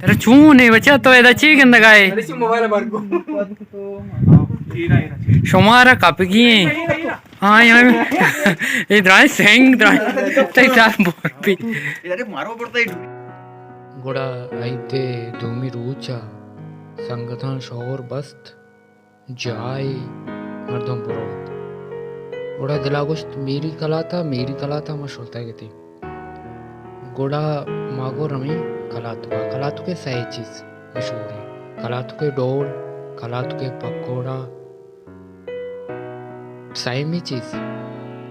ارے چون ئے بچا، تو ادا چی گندگا ئے؟ شمارا کپگی ایں۔ ہاں، ہاں۔ اے درائیں سنگ، درائیں۔ تئی سر بور بی۔ گڑا عید ءِ دومی روچ ءَ سنگتاں شور بست۔ جاہے مردم بروت۔ گڑا دل ءَ گوشت، میری کلات ءَ، میری کلات ءَ ما شتگ اتیں۔ گڑا ما گوں رویں کلاتک ءَ۔ کلاتک ءِ سئے چیز مشہور ایں۔ کلاتک ءِ ڈول، کلاتک ءِ پکوڑا، سیمی چیز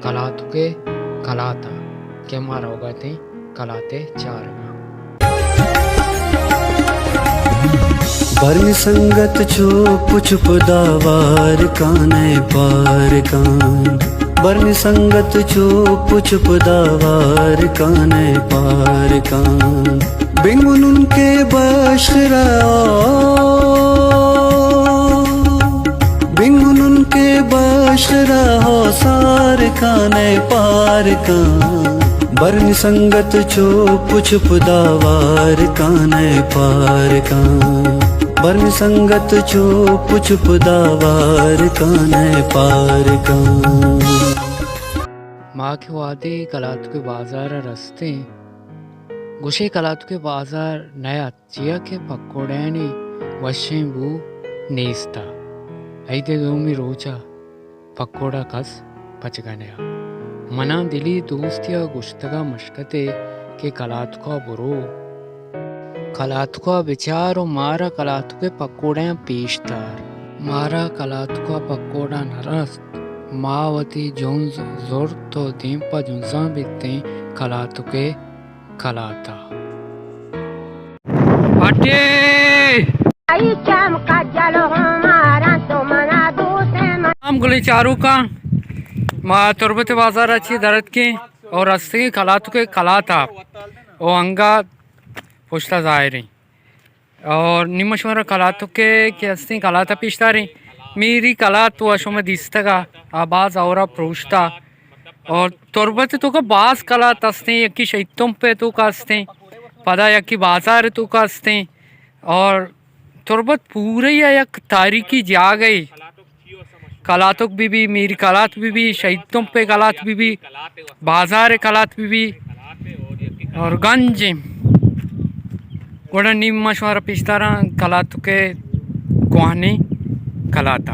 کلاتک ءِ کلات ءَ کہ ما روگ ءَ اتیں کلات ءِ چارگ ءَ۔ برنی سنگت چپ چپ داوار کانئے پار کان۔ برنی سنگت چپ چپ داوار کانئے پار کان۔ بنگنن کے بشرا، بنگنن کے بشرا ہو سار کانئے پار کان۔ برنی سنگت چپ چپ داوار کانئے پار کان۔ برنی سنگت چپ چپ داوار کانئے پار کان۔ ما کہ وہدے کلاتک ءِ بازار ءَ رستیں، گوشے کلاتک ءِ بازار نیات۔ چیا کہ پکوڑانی وشیں بو نیست ءَ۔ عید ءِ دومی روچ ءَ پکوڑا کس پچگا نیا۔ منا دلی دوستی ءَ گوشتگا مشکتے کہ کلاتکا برو، کلاتکا بچار و مارا کلاتک ءِ پکوڑیاں پیش دار۔ مارا کلاتکا پکوڑا نرست۔ ما وتی جنز زرت و دیم پہ جنزاں بیتیں کلاتک ءِ کلات ءَ۔ پٹے! آئی چم کجل ہوں مارا تو منا دوست من۔ ہم گلیں چاروکاں، ما تربت بازار ءَ چی درتکیں اور رستگیں کلاتک ءِ کلات ءَ او انگا پشتا ظاہریں۔ اور نی ما شمارا کلاتک ءِ کہ ہستیں کلات ءَ پیش داریں۔ میری کلات و شما دیستگا، آ باز اورا پروشتا۔ اور تربت ءِ توکا باز کلات ہستیں، یکی شہید تمپ ءِ توکا ہستیں، پدا یکی بازار ءِ توکا ہستیں۔ اور تربت پورہ یک تاریخی جاگہے۔ کلاتک بی بی، میری کلات بی بی، شہید تمپ ءِ کلات بی بی، بازار ءِ کلات بی بی اور گنج۔ گڑا نی ما شمارا پیش داراں کلاتک ءِ کوہنیں کلات ءَ۔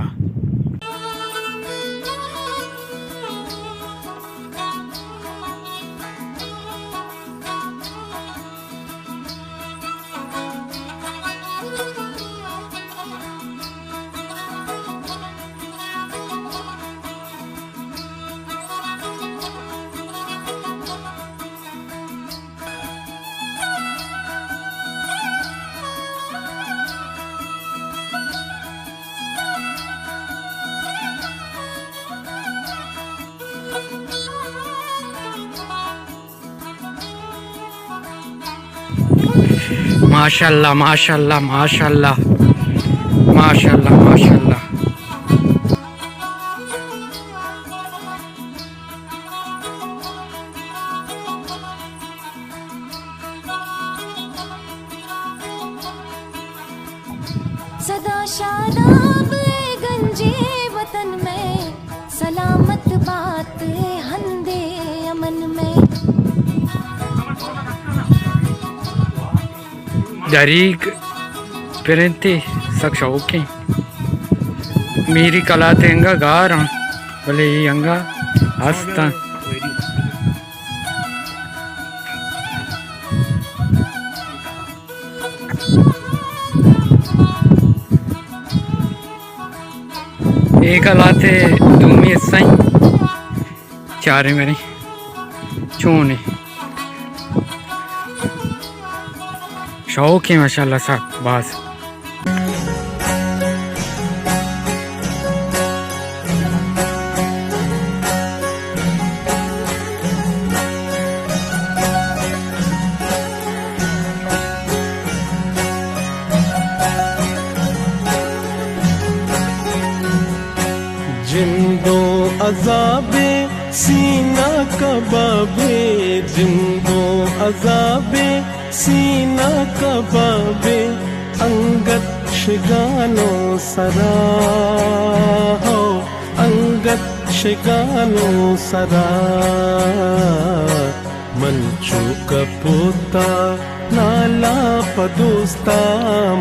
ماشاءاللہ، ماشاءاللہ، ماشاءاللہ، ماشاءاللہ، ماشاءاللہ۔ سدا شاداب اے گنجیں وطن میں، سلامت بات اے ہندے امن میں۔ دریگ پرنتے سک شوقیں۔ میری کلات انگا گار آں، بلے اے انگا ہست آں۔ اے کلات ءِ دومی حصہ ایں۔ چاریں بریں چون ایں۔ شوق ایں ماشاءاللہ سک باز۔ جندوں عذابے سینہ کبابے، جندوں عذابے سینہ کبابے انگت شگانو سرا، ہو انگت شگانو سرا، من چو کپوتا نالا پہ دوستا،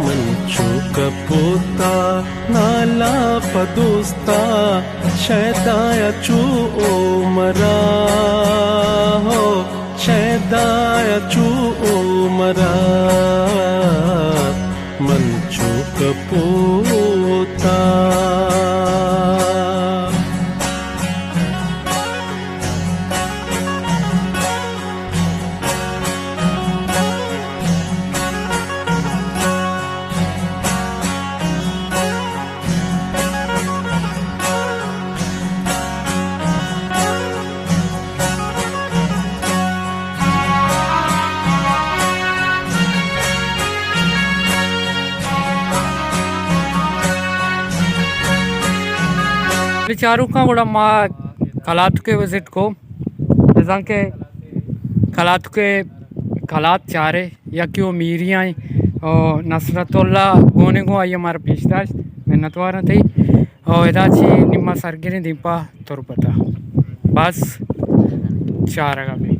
من چو کپوتا نالا پہ دوستا، شیدا یا چو عمرا، ہو شیدا یا چو عمرا، من چو کپوتا۔ چاروکاں، گڑا ما کلاتکے وزٹ کو، بزاں کہ کلاتکے، کلات چارے، یکے و میری آئیں، و نصرت اللہ گونے گوں آئی ہمارا پیش داشت، منتوار ہیں تئی۔ او ادا چی نیما سرگریں دیمپا تربتا۔ بس چارگا بی۔